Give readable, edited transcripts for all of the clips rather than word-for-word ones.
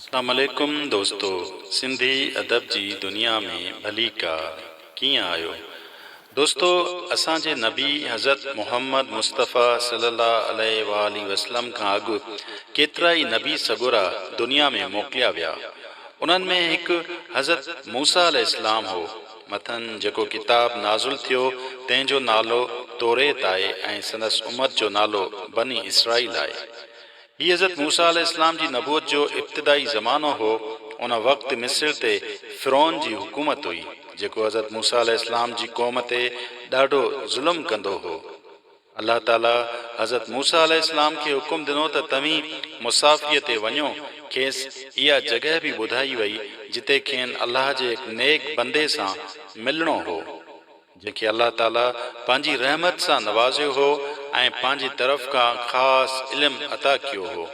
اسلام عليڪم دوستو سنڌي ادب جي دنيا ۾ ڀليڪار ڪيئن آهيو دوستو اسان جي نبي حضرت محمد مصطفي صلي الله عليه واٰله وسلم کان اڳ ڪيترائي نبي سڳورا دنيا ۾ موڪليا ويا انهن ۾ هڪ حضرت موسيٰ عليه السلام هو مٿن جيڪو ڪتاب نازل ٿيو تنهن جو نالو توريت آهي ۽ سندس امت جو نالو بني اسرائيل آهي. هي حضرت موسيٰ عليه السلام جي نبوت جو ابتدائي زمانو هو، ان وقت مصر تي فرعون جي حڪومت هئي، جيڪو حضرت موسيٰ عليه السلام جي قوم تي ڏاڍو ظلم ڪندو هو. الله تعاليٰ حضرت موسيٰ عليه السلام کي حڪم ڏنو ته توهين مسافريء تي وڃو، کيس اها جڳهه به ٻڌائي وئي جتي کين الله جي هڪ نيڪ بندي سان ملڻو هو. جنهن کي الله تعاليٰ پنهنجي رحمت سان نوازيو هو ۽ پنهنجي طرف کان خاص علم عطا ڪيو هو.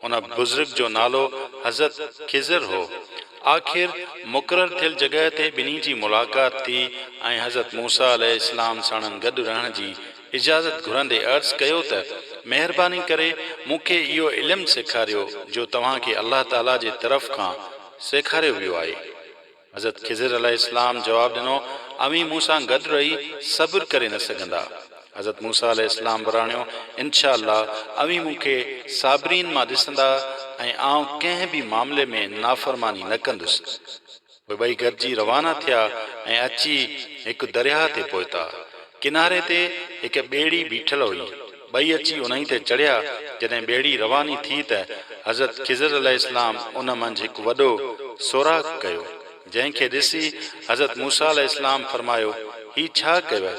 ان بزرگ جو نالو حضرت خضر هو. آخر مقرر ٿيل جڳهه تي ٻنهي جي ملاقات ٿي ۽ حضرت موسيٰ عليه السلام ساڻن گڏ رهڻ جي اجازت گهرندي عرض ڪيو ته مهرباني ڪري مون کي اهو علم سيکاريو جو توهان کي الله تعاليٰ جي طرف کان سيکاريو ويو آهي. حضرت خضر عليه السلام جواب ڏنو، اوهين مون سان گڏ رهي صبر ڪري نه سگهندا. حضرت موسيٰ عليه السلام وراڻيو، انشاء الله اوهين مون کي صابرين مان ڏسندا ۽ آئون ڪنهن به معاملي ۾ نافرماني نه ڪندس. پوء ٻئي گڏجي روانا ٿيا ۽ اچي هڪ درياهه تي پهتا. ڪناري تي هڪ ٻيڙي بيٺل هئي. ٻئي اچي انهي تي چڙهيا، جڏهن ٻيڙي رواني ٿي ته حضرت خضر عليه السلام ان منجهه هڪ وڏو سوراخ ڪيو، جنهن کي ڏسي حضرت موسيٰ عليه السلام فرمايو، هي ڇا ڪيو؟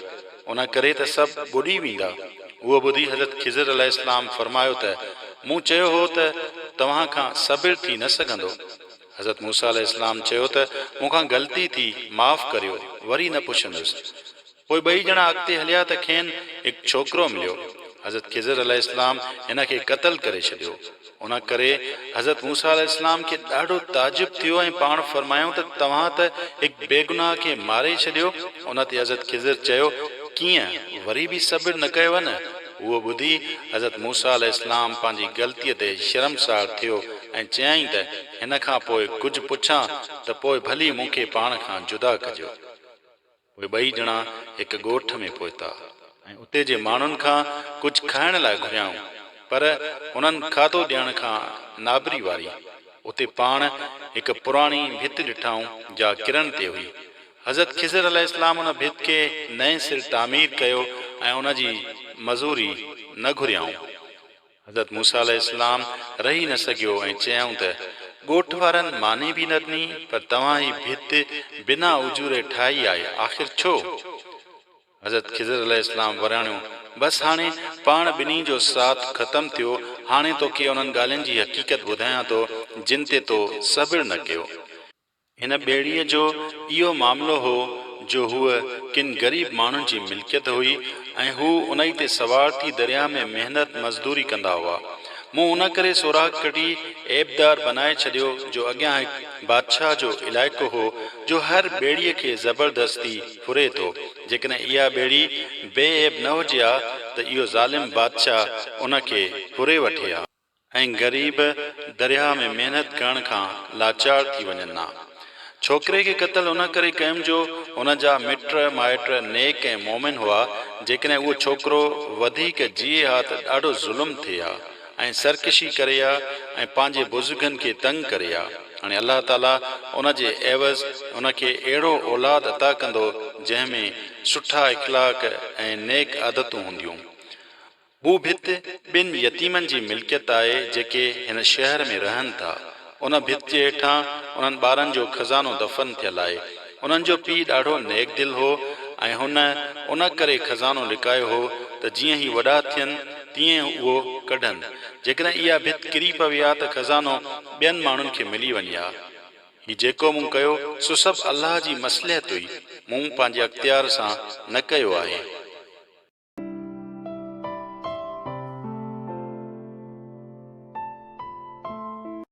ان ڪري ته سڀ ٻڏي ويندا. اهو ٻڌي حضرت خضر عليه السلام فرمايو ته مون چيو هو ته توهان کان صبر ٿي نه سگهندو. حضرت موسيٰ عليه السلام چيو ته مون کان غلطي ٿي، معاف ڪريو، وري نه پڇندس. پوء ٻئي ڄڻا اڳتي هليا ته کين هڪ ڇوڪرو مليو. حضرت خضر عليه السلام هن کي قتل ڪري ڇڏيو. ان ڪري حضرت موسيٰ عليه السلام کي ڏاڍو تعجب ٿيو ۽ پاڻ فرمايائون ته توهان ته هڪ بيگناهه کي ماري ڇڏيو. ان تي حضرت خضر چيو، ڪيئن، وري به صبر نه ڪيو نه؟ اهو ٻڌي حضرت موسيٰ عليه السلام پنهنجي غلطيء تي شرمسار ٿيو ۽ چيائين ته هن کان پوء ڪجهه پڇان ته پوء ڀلي مون کي پاڻ کان جدا ڪجو. اهي ٻئي ڄڻا هڪ ڳوٺ ۾ پهتا ۽ اتي جي ماڻهن کان ڪجهه کائڻ لاء گهريائون، پر هنن کاڌو ڏيڻ کان نابري واري. اتي پاڻ هڪ پراڻي ڀت ڏٺائون جا ڪرڻ تي هئي. حضرت خضر عليه السلام ان ڀت کي نئين سر تعمير ڪيو ۽ ان جي مزوري نه گهريائون. حضرت موسيٰ عليه السلام رهي نه سگهيو ۽ چيائون ته، ڳوٺ وارن ماني به نه ڏني پر توهان هي ڀت بنا اجوري ٺاهي آهي، آخر ڇو؟ حضرت خضر عليه السلام وراڻيو، بس هاڻي پاڻ ٻنهي جو ساٿ ختم ٿيو، هاڻي توکي انهن ڳالهين جي حقيقت ٻڌايان ٿو جن تي تو صبر نه ڪيو. هن ٻيڙيء جو اهو معاملو هو جو هوء ڪن غريب ماڻهن جي ملڪيت هئي ۽ هو انهي تي سوار ٿي درياهه ۾ محنت مزدوري ڪندا هئا. مون ان ڪري سوراخ ڪڍي عيبدار بنائي ڇڏيو جو اڳيان هڪ بادشاهه جو علائقو هو جو هر ٻيڙيء کي زبردستي ڦري ٿو. جيڪڏهن اها ٻيڙي بي عيب نه هجي ها ته اهو ظالم بادشاهه ان کي ڦري وٺي ها. ۽ غريب درياهه ۾ محنت ڪرڻ کان لاچار ٿي وڃن ها. ڇوڪري کي قتل ان ڪري ڪيم جو هن جا مٽ مائٽ نيڪ ۽ مومن هئا، جيڪڏهن اهو ڇوڪرو وڌيڪ جيئي ها ته ڏاڍو ظلم ٿئي ها ۽ سرڪشي ڪري ها ۽ پنهنجي بزرگن کي تنگ ڪري ها. هاڻي الله تعاليٰ ان جي عيوض هن کي اهڙو اولاد عطا ڪندو جنهن ۾ سٺا اخلاق ۽ نيڪ عادتون هونديون. هو ڀت ٻن يتيمن جي ملڪيت آهي جيڪي هن شهر ۾ رهن ٿا. ان ڀت جي هيٺان انهن ٻارن جو خزانو دفن ٿيل آهي. انهن جو پيء ڏاڍو نيڪ دل هو ۽ هن ان ڪري خزانو لڪايو هو ته جيئن هي وڏا ٿين تيئن اهو ڪڍن. جيڪڏهن اها ڀت ڪري پوي ها ته خزانو ٻين ماڻهن کي ملي وڃي ها. هي جيڪو مون ڪيو سو سڀ الله جي مصلحت هئي، مون پنهنجي اختيار سان نه ڪيو آهي.